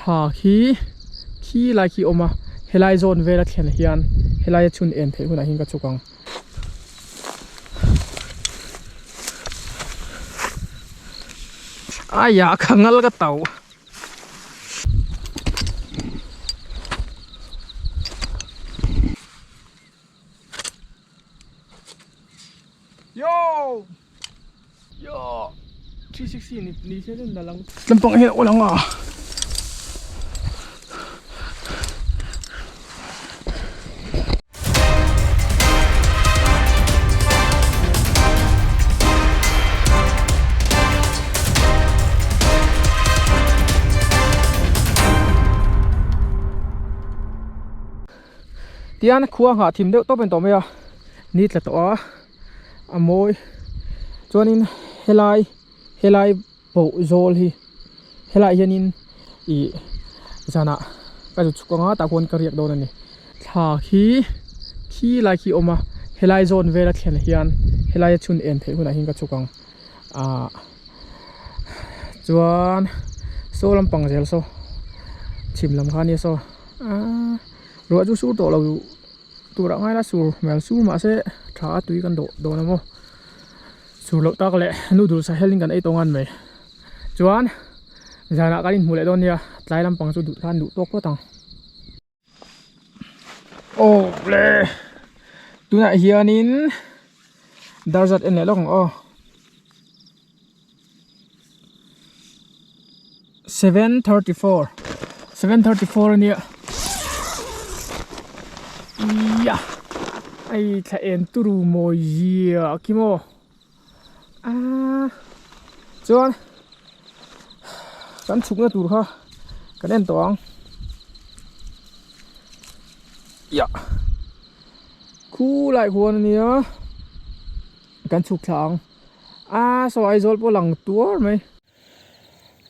Thla khi khi lai khi a awm a helai zawn vel a thlen hian helai a chhun en theih hunah hian ka chhuk ang. Aiah ka ngal ka tauh. Yo! Yo! 360 ni ni se chuan dalang. Lampang hian awl ang a. Tian khua nghah thim deuh tawp a ni tawh mai a ni tla tawh a a mawi chuanin helai helai pawh zawl hi helaiah hianin ih zanah ka zu chhuk anga tah khuan ka riak dawn a ni thla khi khi lai khi a awm a helai zawn vel a thlen hian helai a chhun en theih hunah hian ka chhuk ang ahh chuan saw lampang zel saw chhim lam kha ania saw ahh ruah chu sur tawh lo tur ah ngai la sur hmel sur mahse tha a tui kan dawh dawn a maw sur loh tak leh noodles sahel in kan ei tawh ngan mai chuan zanah kan inhmuh leh dawn nia tlai lampang chu duh khan duh tawk phawt ang. Aw le tunah hianin darzat en leh lawk ang aw. 7:34 7:34 ania ia ai thla en turu mawi zia khi maw aaa chuan kan chhukna tur kha kan en tawh ang ia khulai khuan ania kan chhuk thla ang. A saw Aizawl pawh lang tuar mai.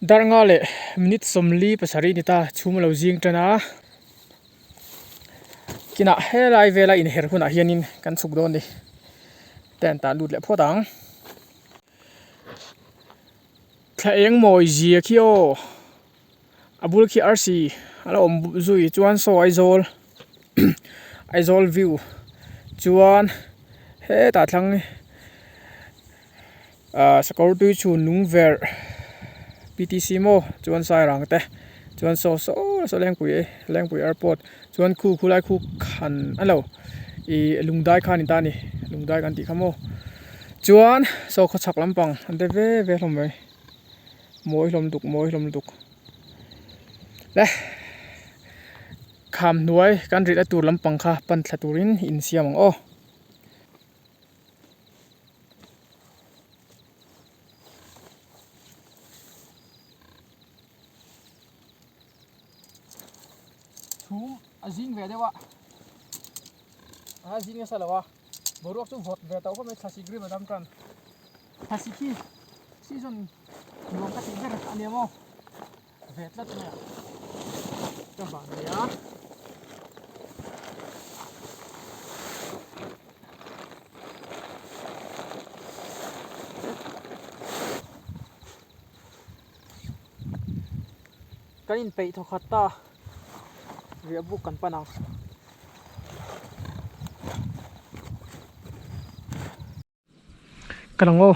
Darnga leh minute 47 ni ta chhum a lo zing tan a. Kinah helai vela inher hunah hianin kan chhuk dawn a ni. Tent ah lut leh phawt ang. Thla eng mawi zia khi aw. A bul khi arsi a la awm zui chuan saw Aizawl Aizawl view chuan hetah thlang ah sakawr tui chhun lung verh P T C maw chuan sairang te chuan saw saw saw lengpui lengpui airport chuan khu khulai khu khan a lo ih lungdai kha a ni ta a ni lungdai kan tih kha maw chuan saw khawchhak lampang an te ve ve hlawm mai. Mawi hlawm duk mawi hlawm duk le kham hnuai kan rihna tur lampang kha pan thla turin insiam ang aw. Chhum a zing ve deuh a a zing nasa lo a boruak chu vawt ve tawh khawp mai thlasik rim a dam tan. Thlasik hi season nuam ka tih ber a nia maw ve tlat mai a ka van nei a. Kan inpeih thawkhat ta riah buk kan pan ang. Ka lang aw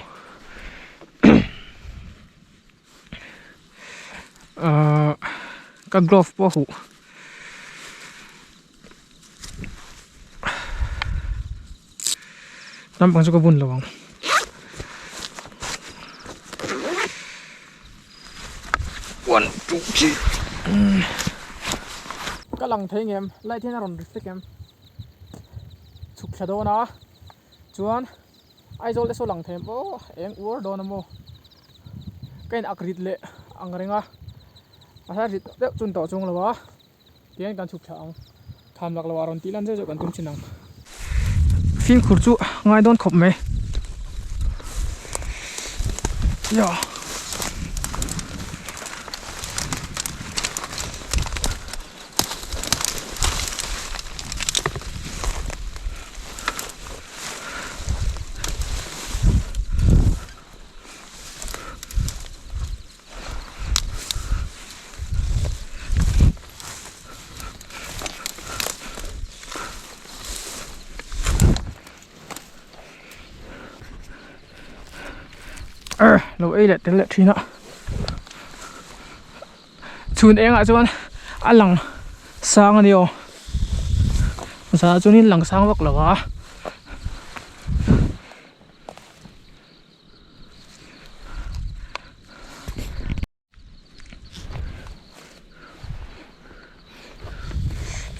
ahh ka glove pawh a huh nampang chu ka bun lo ang one two three ka lang thei ngem light hian a rawn reflect em chhuk thla dawn a. Chuan Aizawl te saw lang thei maw eng uar dawn a maw ka in ak rit leh ang reng a a hla rit deuh chun tawh chung lo a tihian kan chhuk thla ang tham lak loh ah rawn tih lan zeuh zeuh kan tum thin ang. Fimkhur chu ngai dawn khawp mai ya. Lo ei leh tel leh thin a chhun engah chuan a lang sang a ni aw zanah chuanin lang sang vak lo a.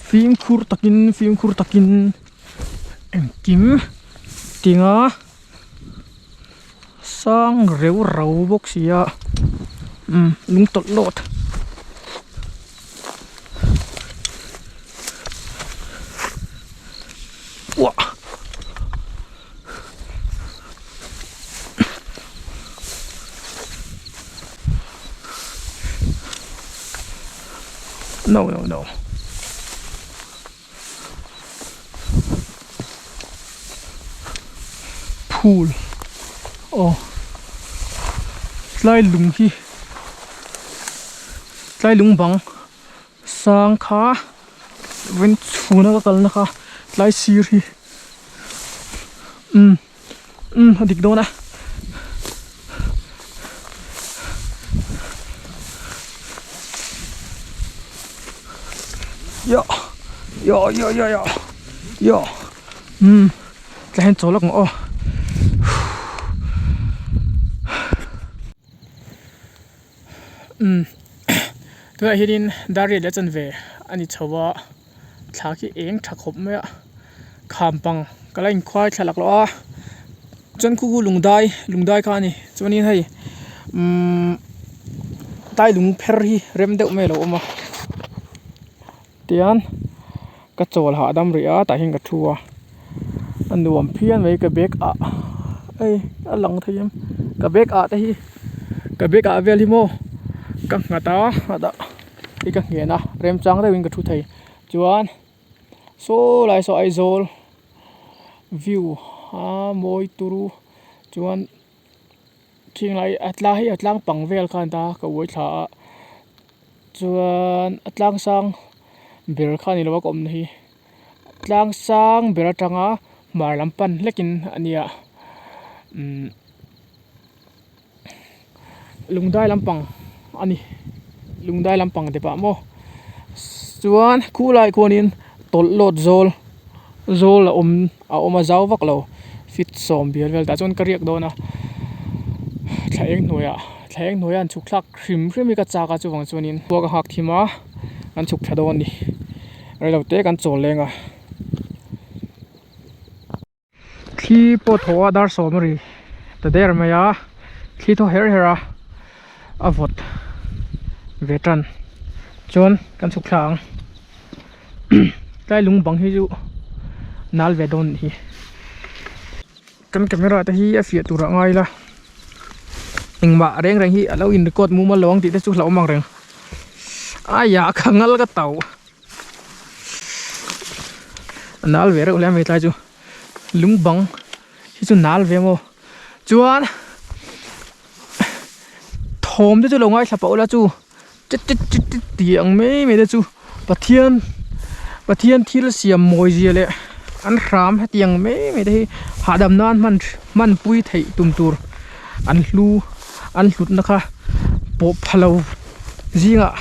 Fimkhur takin fimkhur takin engkim tinga sang reu rau bawk si a umm lung tawlh lawt. Uah. No, no, no. Phul. Aw. Tlai lung hi. Tlai lung bang. Sang kha vawiin chhuna ka kalna kha tlai sir hi umm umm a dik dawn a yah yah yah yah yah yah umm tlai hian chawl lawk ang aw. Umm tunah hianin dar riat leh chanve a ni chho a thla khi eng tha khawp mai a kham pang ka la inkhuai thla lak loh a chuan khu khu lungdai lungdai kha a ni chuanin hei umm tai lung pher hi rem deuh mai a lo awm a tian ka chawl hahdam rih a tah hian ka thu a a nuam phian mai ka bag ah hei a lang thei em ka bag ah te hi ka bag ah vel hi maw ka nghat a nghat a hei ka nghen a remchang deuhin ka thu thei chuan saw lai saw Aizawl view a mawi turu chuan khing lai a tlang hei a tlang pang vel khan ta ka uai thla a chuan a tlang sang ber kha a ni lo a ka awmna hi tlang sang ber atanga hmar lam pan hlekin a nia umm lungdai lampang a ni lungdai lampang te pah maw chuan khulai khuanin tawlh lawt zawl zawl a awm a awm a zau vak lo feet sawm bial vel tah chuan ka riak dawn a thla eng hnuaiah thla eng hnuaiah an chhuk thlak hrim hrim hi ka chak a chuvang chuanin khua ka nghak thim a an chhuk thla dawn a ni reilote kan chawl leng a. Thli pawh thaw a dar sawm a ri ta der mai a thli thaw her her a a vawt ve tan chuan kan chhuk thla ang tlai lung bang hi chu nal ve dawn anih hi kan camera te hi a fiah tur ah ngai ila engmah reng reng hi a lo in record mumal lo ang tih te chu hlauhawm ang reng aiah ka ngal ka tauh. A nal ve reuh hle mai tlai chu lung bang hi chu nal ve maw chuan thawm te chu lo ngaithla pah ula chu tit tit tit tit tih ang mai mai te chu Pathian Pathian thil siam mawi zia leh an hram hetiang mai mai te hi hahdam nan hman hman pui theih tum tur an hlu an hlutna kha pawh pha lo. Zingah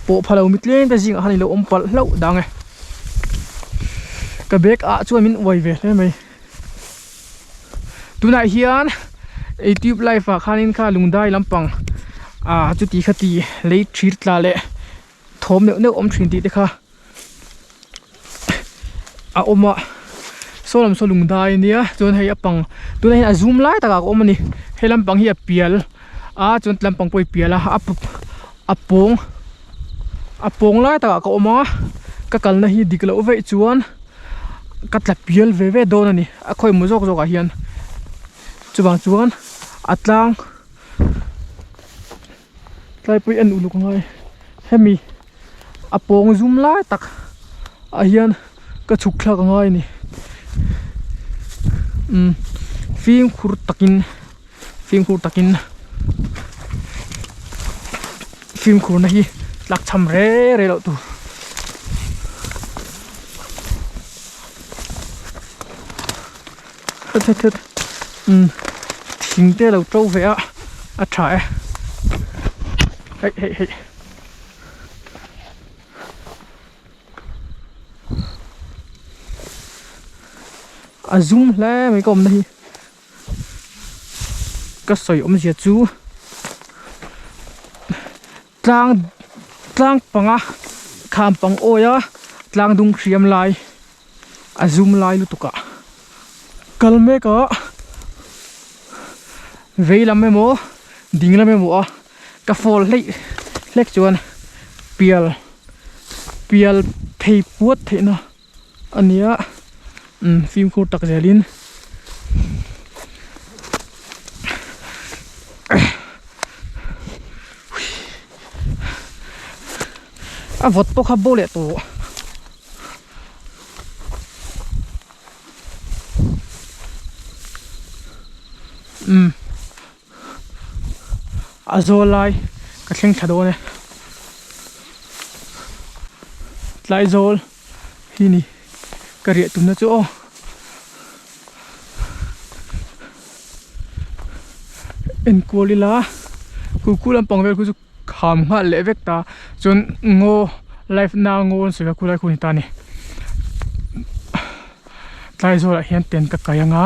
pawh pha lo mi tlem te zingah khan ilo awm palh hlauh dang e. Ka bag ah chuan min uai ve hle mai. Tunah hian youtube live ah khanin kha lungdai lampang ah chuti khati lei thir tla leh thawm neuh neuh awm thin tih te kha a awm a saw lam saw lungdai ania chuan hei a pang tunah hian a zoom lai takah ka awm a ni he lampang hi a pial a chuan ti lampang pawh hi pial a a pawng a pawng lai takah ka awm a ka kalna hi dik loh veih chuan ka tla pial ve ve dawn a ni a khawi maw zawk zawk ah hian chuvang chuan a tlang. Tlaipui en uluk ngai hemi a pawng zum lai tak ah hian ka chhuk thlak a ngai a ni umm fimkhur takin fimkhur takin fimkhur na hi tlak cham rei rei loh tur. Het het het umm. Thing te lo to ve a a tha e hei hei hei. A zum hle mai ka awmna hi ka sawi awmzia chu tlang tlang panga kham pang awi a tlang dung hriam lai a zum lai lutuk ah kal mek a vei lam emaw ding lam emaw a ka fall hleih hlek chuan pial pial phei puat theih na a ni a umm fimkhur tak zel in a vawt pawh kha bo leh tawh. Umm a zawl lai ka thleng thla dawn e tlai zawl hi ni ka riah tumna chu aw enkual ila kukul lampang vel khu chu kham nghal leh vek ta chuan ngaw life na ngaw an sawi kha khulai khu a ni ta a ni tlai zawlah hian tent ka kai anga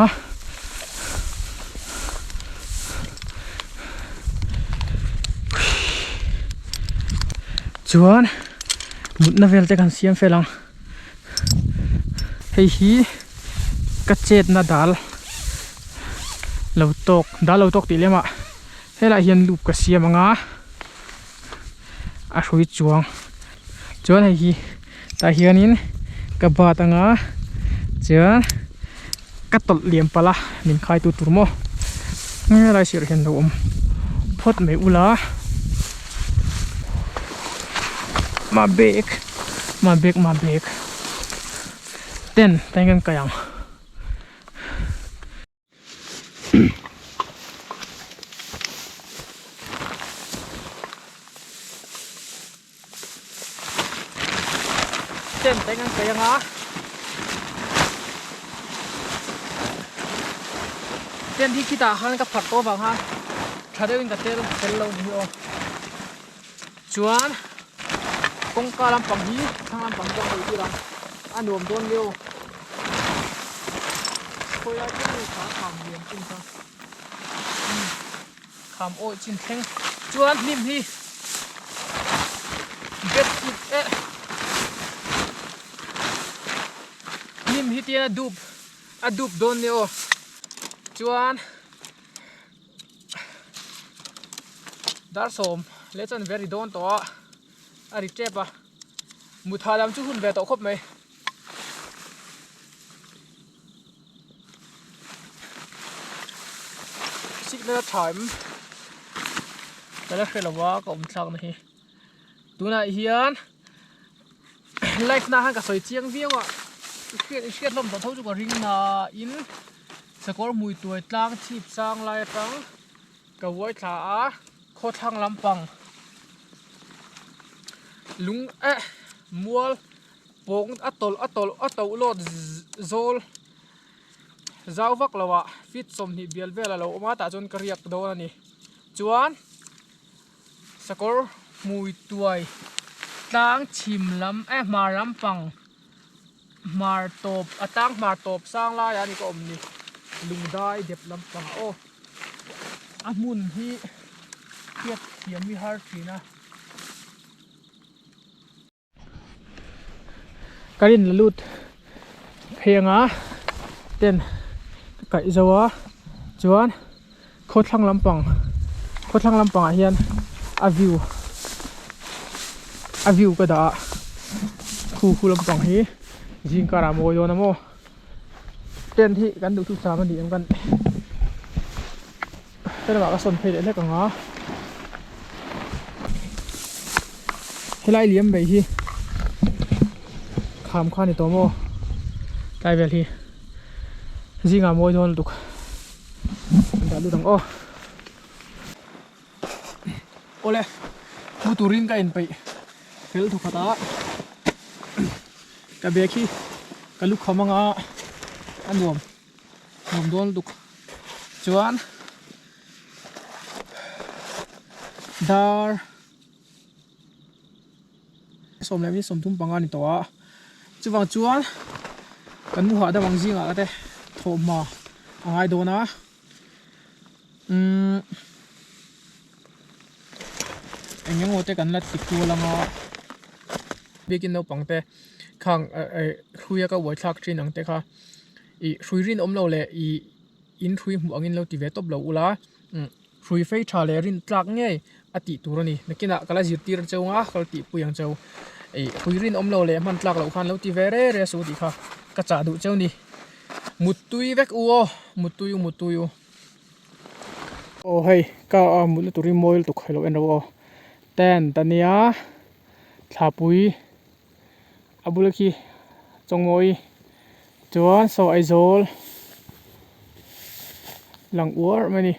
chuan mutna vel te kan siam fel ang hei hi ka chetna dal lo tawk dal lo tawk tih lem ah. Helaiah hian loop ka siam ang a a hrui chuang chuan hei hi tah hianin ka bat ang a chuan ka tawlh liam palh a min khai tu tur maw helai sirah hian lo awm phawt mai ula ma bag ma bag ma bag tent tah hian kan kai ang. Tent te kan kai anga tent hi khitah khan ka pharh tawh avang khan tha deuhin ka tel fel lo ni hi aw chuan kawngka lampang hi thlang lampang hi ka hawi tir ang a nuam dawn lio. Khawi lai chu kha kham lian chin kha kham awih chin thleng chuan hnim hi bed sheet eh hnim hi tian a dup a dup dawn nia aw chuan dar sawm leh chuan ve ri dawn tawh a a ri tep a mutha lam chu hun ve tawh khawp mai. Signal a tha em ka la hre lo a ka awm thlak na hi tunah hian live na khan ka sawi chiang viau a i hriat i hriat hlawm tawh tho chu ka ring nain sakawr hmui tuai tlang chhip sang lai atang ka uai thla a khawthlang lampang lung eh mual. Pawng a tawlh a tawlh a toh lawt zawl zau vak lo ah feet 20 bial vel a lo awm a tah chuan ka riak dawn a ni chuan sakawr hmui tuai tlang chhim lam eh hmar lampang hmar tawp a tlang hmar tawp sang lai ah a ni ka awm ni lungdai dep lampang ah aw a hmun hi hriat thiam hi har thin a. Ka rin la lut phei anga tent ka kaih zo a chuan khawthlang lampang khawthlang lampangah hian a view a view ka dah a khu khu lampang hi zing karah a mawi dawn a maw tent hi kan duh thusam a ni ang kan Helamah ka sawn phei leh hlek ang a helai liam mai hi kham kha a ni tawh maw tlai vel hi zingah mawi dawn lutuk an dah lut ang aw awle mu turin ka inpeih fel thawkhat a ka bag hi ka lukham anga a nuam nuam dawn lutuk chuan. Dar 10:35 a ni tawh a, chuvang chuan kan mu hahdam ang zingah te thawhhma a ngai dawn a, umm eng emaw te kan la ti kual ang a, biakin naupang te khang hruia ka uai thlak thin ang te kha ih hrui rinawm lo leh ih in hrui hmuh angin lo ti ve tawp lo ula umm hrui fei tha leh rin tlak ngei a tih tur a ni nakinah ka la zirtir cheu ang a ka la tihpui ang cheu ih hrui rinawm lo leh hman tlak loh khan lo ti ve re re suh tih kha ka chah duh cheu a ni muttui vek u aw muttui u muttui u aw hei ka a mutna turin mawi lutuk ilo en ro aw tent a nia thlapui a bula khi chawngmawi chuan saw Aizawl lang uar mai a ni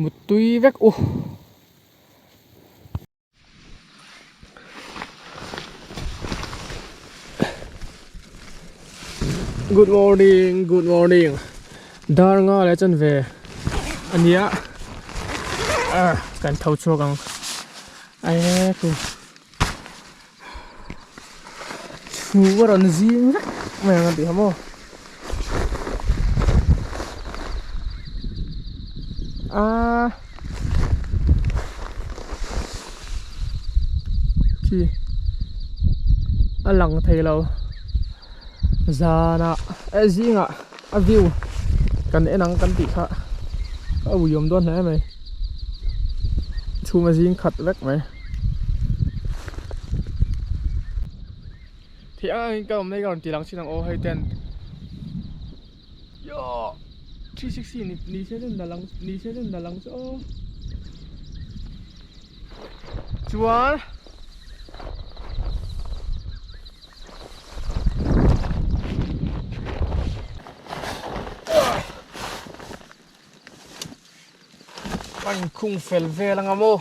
muttui vek u. Good morning good morning dar nga leh chuan ve a nia kan tho chhuak ang e ku. Chhu a rawn zing vek mai ang a tih kha maw aaa khi a lang thei lo zanah eh zingah a view kan en ang kan tih kha a ui awm dawn hle mai chhum a zing khat vek mai. Thei ang angin ka awm mai ka rawn ti lang chin ang aw hei tent Yoh 360 ni ni se chuan la lang ni se chuan la lang chu aw chuan Ka inkhung fel vel anga maw.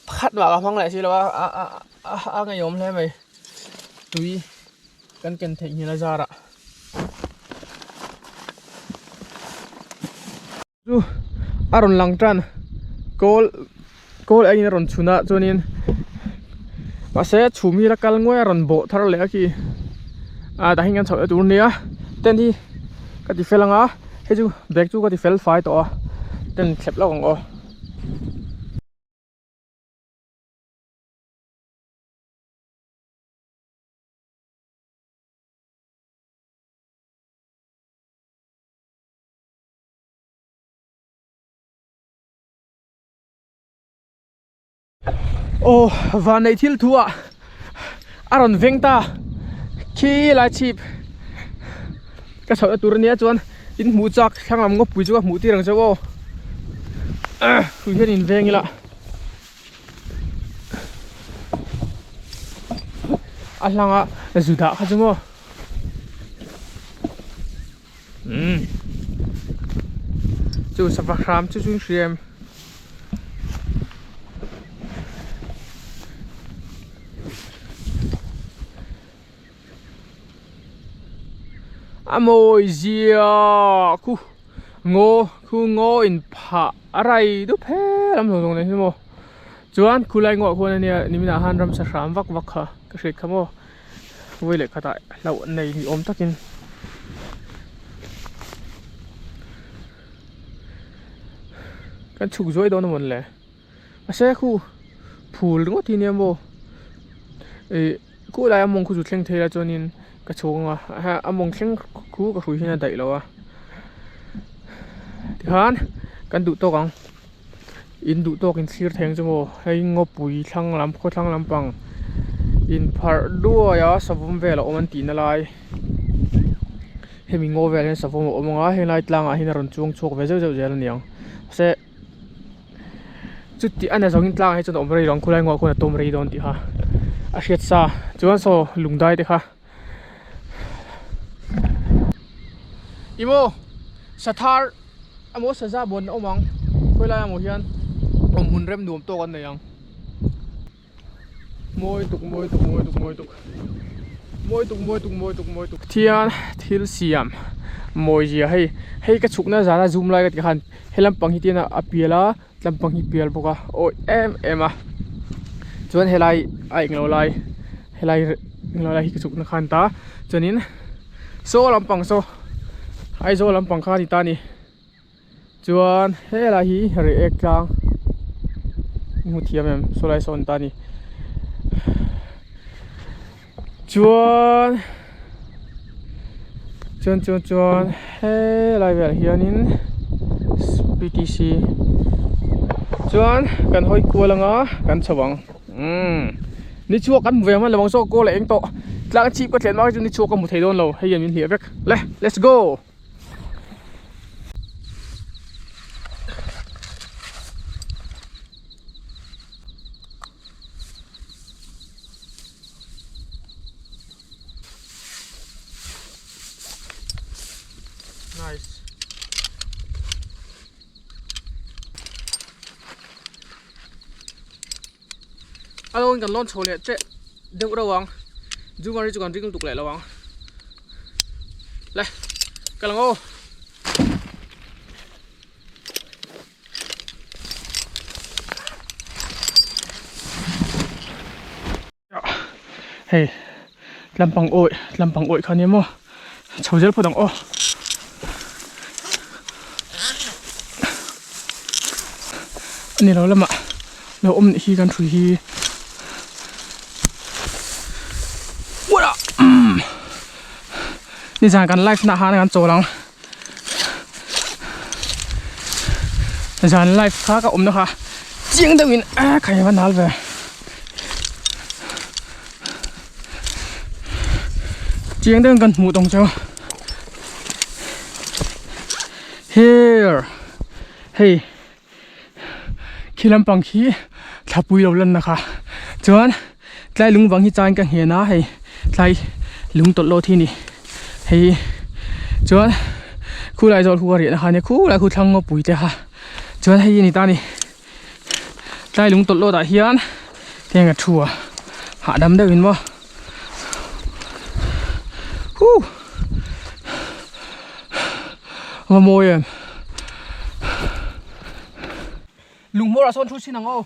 Pakhat mah ka hmang leh si lo a a a a a ngeiawm hle mai tui kan ken theih nghil a zarah. Chu a rawn lang tan kawl kawl aiin a rawn chhun a chuanin mahse chhum hi la kal nguai a rawn bawh thar leh a khi ah tah hian kan chhoh leh tur ania tent hi ka ti fel ang a hei chu bag chu ka ti fel fai tawh a tent thlep lawk ang aw. Aw vanneih thil thu ah a rawn veng ta khi lai chhip ka chhoh na tur ania chuan in hmuh chak thlang lam ngawpui chu ka hmuh tir ang che aw hrui hian in veng ila a hlang a zu dah kha chu maw. Umm chu sava hram chu chu in hria em a mawi zia khu ngaw khu ngaw in phah a rai dup he lam zawng zawng nei hi maw chuan khulai ngawh khuan ania niminah khan ramsa hram vak vak kha ka hriat kha maw. Vawi leh khatah hlauh nei ni awm takin kan chhuk zuai dawn a mawn le mahse khu phul ringawt hi nia maw ih khu laia mawng khu chu thleng thei la chuanin ka chhuk ang a a mawng thleng khu ka hrui hian a daih lo a tikhan kan duh tawk ang. In duh tawk in thlir theng chu maw hei ngawpui thlang lam khaw thlang lampang inpharh duai a savawm vel a awm an tihna lai hemi ngaw velah hian savawm a awm ang a helai tlangah hian a rawn chuang chhuak ve zeuh zeuh zel a ni ang mahse chuti a na zawngin tlangah hi chuan a awm rei lo ang khulai ngawah khuan a tawm rei dawn tih kha a hriat sa chuan saw lungdai te kha ih maw sathar emaw saza bawn a awm ang khawi lai emaw hian awm hmun rem nuam tawk an nei ang mawi tuk mawi tuk mawi tuk mawi tuk. Mawi tuk mawi tuk mawi tuk mawi tuk. Thian thil siam mawi zia hei hei ka chhukna zana zoom lai ka tih khan he lampang hi tian a pial a tlampang hi pial bawk a awi em em a chuan helai a englo lai helai englo lai hi ka chhukna khan ta chuanin saw lampang saw Aizawl lampang kha a ni ta a ni. Chuan helai hi reh ek tlang hmu thiam em saw lai sawn ta a ni chuan chuan chuan chuan helai velah hianin P T C chuan kan hawi kual anga kan chho ang umm ni chhuak kan hmu ve hman lo ang saw kawl a eng tawh tlang chhip ka thlen hma hi chu ni chhuak ka hmu thei dawn lo hei hian min hliah vek le let's go. Nice. A lawn kan lawn chho leh che deuh reuh ang jumari chu kan ring lutuk leh lo ang le kal ang aw. Hei tlampang awih tlampang awih kha nia maw chho zel phawt ang aw. A ni lo lamah lo awm nih hi kan hrui hi nizan kan live na han kan chawl ang zan live kha ka awmna kha chiang deuhin a khai va nal ve chiang deuhin kan hmuh tawng chu here hei khi lampang khi thlapui lo lanna kha chuan tlai lung vang hi chain ka nghen a hei tlai lung tawlh lawt hi ni hei chuan khulai zawh khu a riahna kha ania khulai khu thlang ngawpui te kha chuan hei a ni ta a ni tlai lung tawlh lawt ah hian heng a thu a hahdam deuh in maw huh va mawi em lung hmawrah sawn thu chhin ang aw.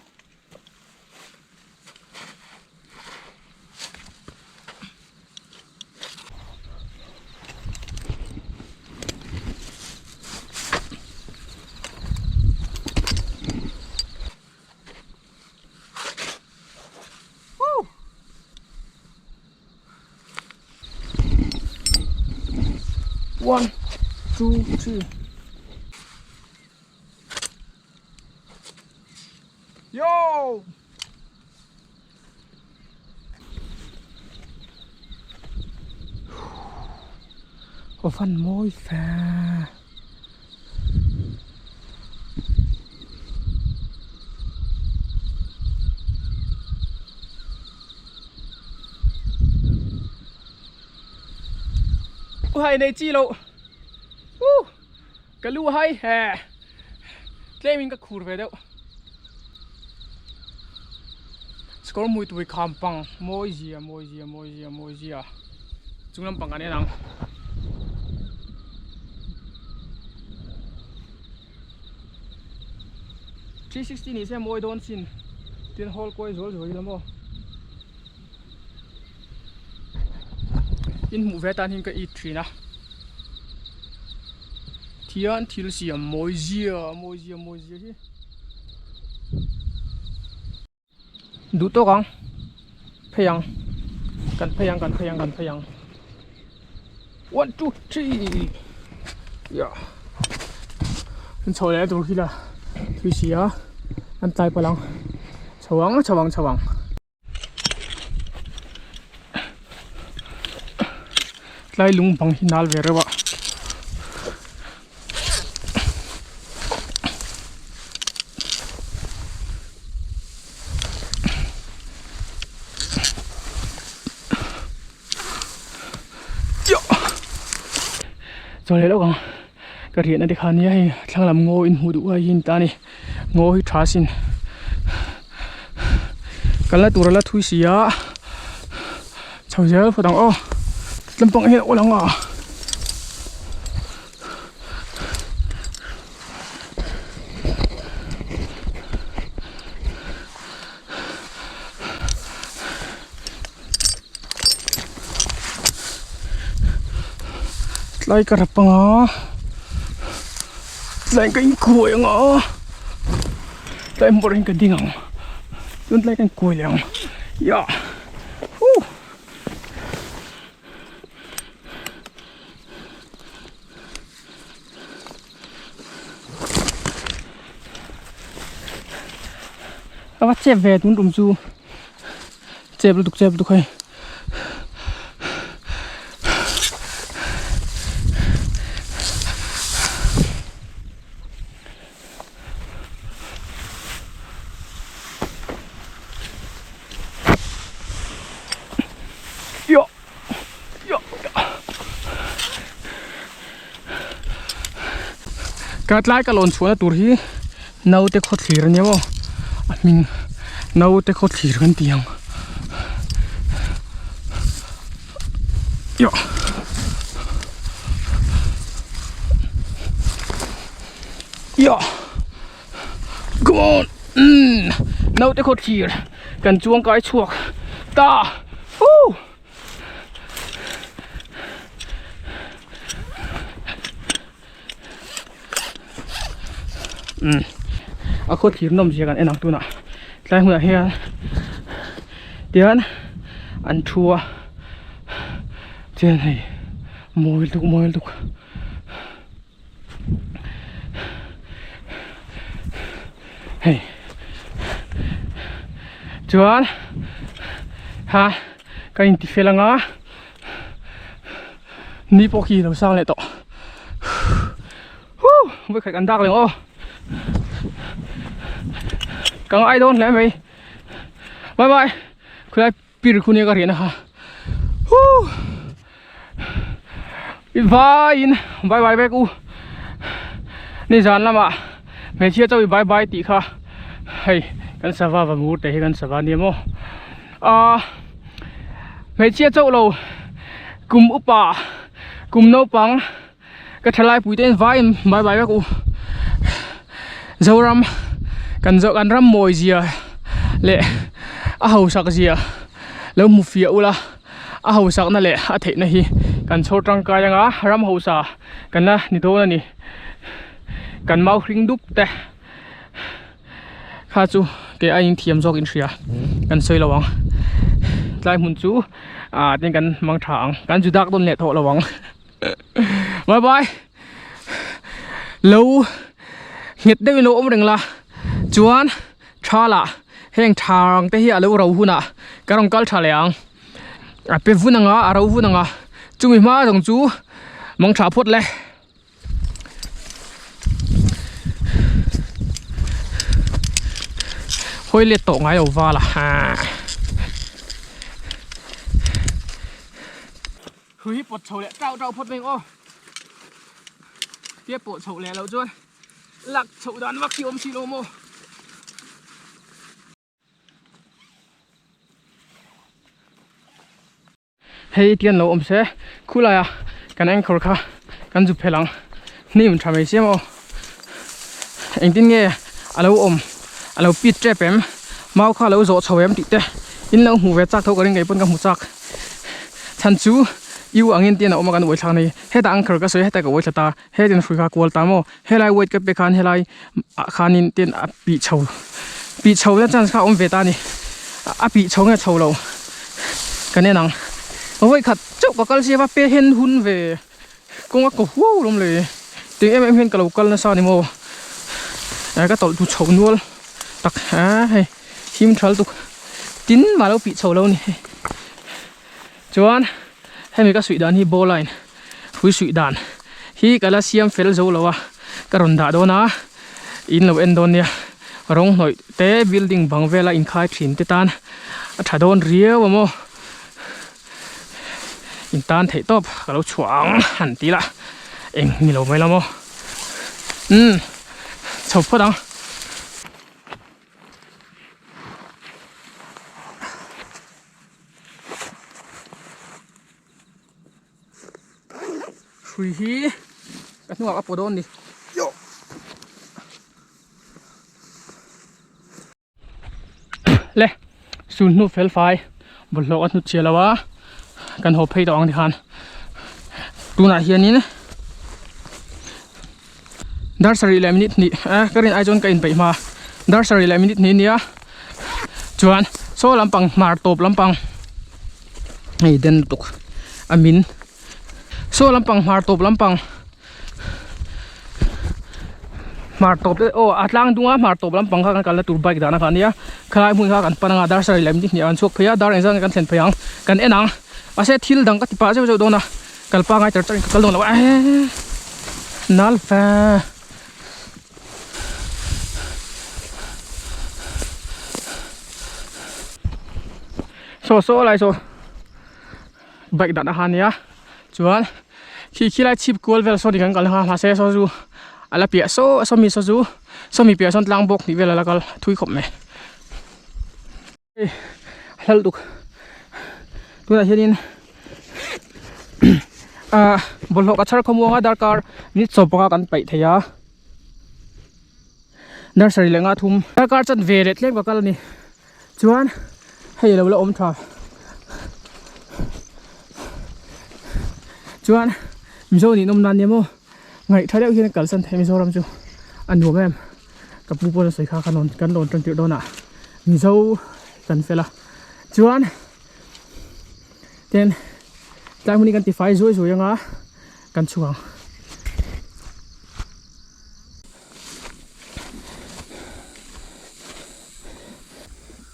One, two, three. Yo! Aw fan mawi fe. Hai nei chi lo. Uh! Ka lu hai he. Tlem in ka khur ve deuh. Skor mui tui kham pang mawi zia mawi zia mawi zia mawi zia chung lampang kan en ang. 360 ni se mawi dawn sin tin hall kawi zual zual ila maw in hmuh ve tan hian ka it thin a thian thil siam mawi zia mawi zia mawi zia hi duh tawk ang phei ang kan phei ang kan phei ang kan phei ang one two three yeah an chho leh tur khi la thui si a an tlai palh ang chho ang chho ang chho ang. Tlai lung bang hi nal ve reuh a. Chaw leh lawk ang ka riahna te kha nia hei thlang lam ngaw in hmuh duh ai hi a ni ta a ni ngaw hi tha sin kalna tur a la thui si a. Chho zel phawt ang aw lampang hian a awl ang a. Tlai ka rap ang a tlai ka inkuai ang a tlai hmawrh in ka ding ang chuan tlai ka inkuai leh ang yah huh. A va chep ve tun tum chu chep lutuk chep lutuk hei. Ka tlai ka lawn chhuahna tur hi naute khaw thlir ania maw a hming naute khaw thlir kan ti ang come on umm naute khaw thlir kan chuang kai chhuak ta woo. Umm a khaw thlir nawm zia kan en ang tunah tlai hmunah hian tian an thu a chuan hei mawi lutuk mawi lutuk. Hei chuan ha ka inti fel anga ni pawh khi lo sang leh tawh huh vawikhat kan dak leh ang aw ka ngai dawn hle mai bye bye khulai Pir khu nia ka riahna kha huh vaiin bye bye vek u nizan lamah hmeichhia chauh i bye bye tih kha hei kan sava va ngur te hi kan sava nia maw ahh hmeichhia chauh lo kum upa kum naupang ka thalai pui te in vaiin bye bye vek u Zoram kan zo kan ram mawi zia leh a hausak zia lo hmu fiah ula a hausak na leh a theih na hi kan chhawr tangkai anga ram hausa kan la ni dawn a ni kan mau hring dup te kha chu kei aiin thiam zawk in hria kan sawi lo ang tlai hmun chu ah tin kan hmang tha ang kan zu dak dawn leh tawh lo ang. Bye bye lo nghet deuhin lo awm reng la chuan tha lah heng tha ang te hi a lo ro hunah ka rawn kal tha leh ang a pe vun anga a ro vun anga chumi hma zawng chu mang tha phawt le. Hawi let tawh ngai lo val a ha. Hrui hi pawt chho leh tau tau phawt mai ang aw. Tia pawh chhoh leh loh chuan lak chhoh dan vak hi awm si lo maw. Hei tian lo awm se khulaiah kan anchor kha kan zu phelh ang hnim tha mai sia maw. Engtin nge a lo awm a lo pit tep em mau kha a lo zawh chho em tih te in lo hmuh ve chak tho ka ring ngei pawn ka hmu chak chhan chu u angin tian a awm a kan uaithlak nei hetah anchor ka sawi hetah ka uaithla ta hetin hrui kha kual ta maw helai weight ka pe khan helai ah khanin tin a pih chho pih chho na chance kha a awm ve ta a ni a pih chho nge chho lo kan en ang vawikhat chauh ka kal sia va pe hen hun ve. Kawng a ko huau lawm le ting em em hian ka lo kal nasa ni maw eh ka tawlh tu chho nual tak a hei him thal tuk tin mah lo pih chho lo ni chuan hemi ka suih dan hi ball line hrui suih dan hi ka la siam fel zo lo a ka rawn dah dawn a in lo en dawn nia rawng hnawih te building bang vela inkhai thin te tan a tha dawn riau a maw. In tan theih tawp ka lo chhuah ang han ti la eng ni lo mai la maw umm chho phawt ang. Hrui hi ka hnungah ka pawh dawn ni. Le sun hnu fel fai bawlhhlawh a hnut chhiah lo a kan haw phei tawh ang tikhan tunah hianin dar sarih leh minute hnih eh ka rin ai chuan ka inpeih hma dar sarih leh minute hnih ania chuan saw lampang hmar tawp lampang hei den lutuk a min Saw lampang hmar tawp lampang hmar tawp te aw a tlang dung a hmar tawp lampang kha kan kalna tur bike dahna kha ania khalai hmun kha kan pan anga dar sarih leh minute hnih ah kan chhuak phei a dar engzat nge kan thlen phei ang kan en ang mahse thil dang ka ti pah zeuh zeuh dawn a kal pangai char char in ka kal dawn lo eee nal fe. Saw saw lai saw. Bike dan a ha nia chuan khi khi lai chhip kual vel saw ni kan kal a mahse saw chu a la piah saw sawmi saw chu sawmi piah sawn tlang bawk hnih vel a la kal thui khawp mai hei a hla lutuk tunah hianin ah bawlhhlawh ka chhar khawmuang a darkar minute sawmpanga kan paih thei a dar sarih leh nga thum darkar chanve leh tlem ka kal a ni. Chuan hei alo la awm tha chuan Mizo nih nawm nan nia maw ngaih tha deuh hian kalsan thei Mizoram chu a nuam em ka pu pawn a sawi kha kan rawn kan rawn tan tirh dawn ah Mizo kan fel a chuan ten tlai hmun hi kan tifai zuai zuai anga kan chhuk ang.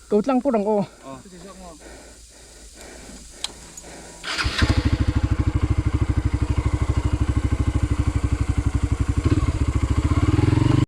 Ko tlang pawh ang aw.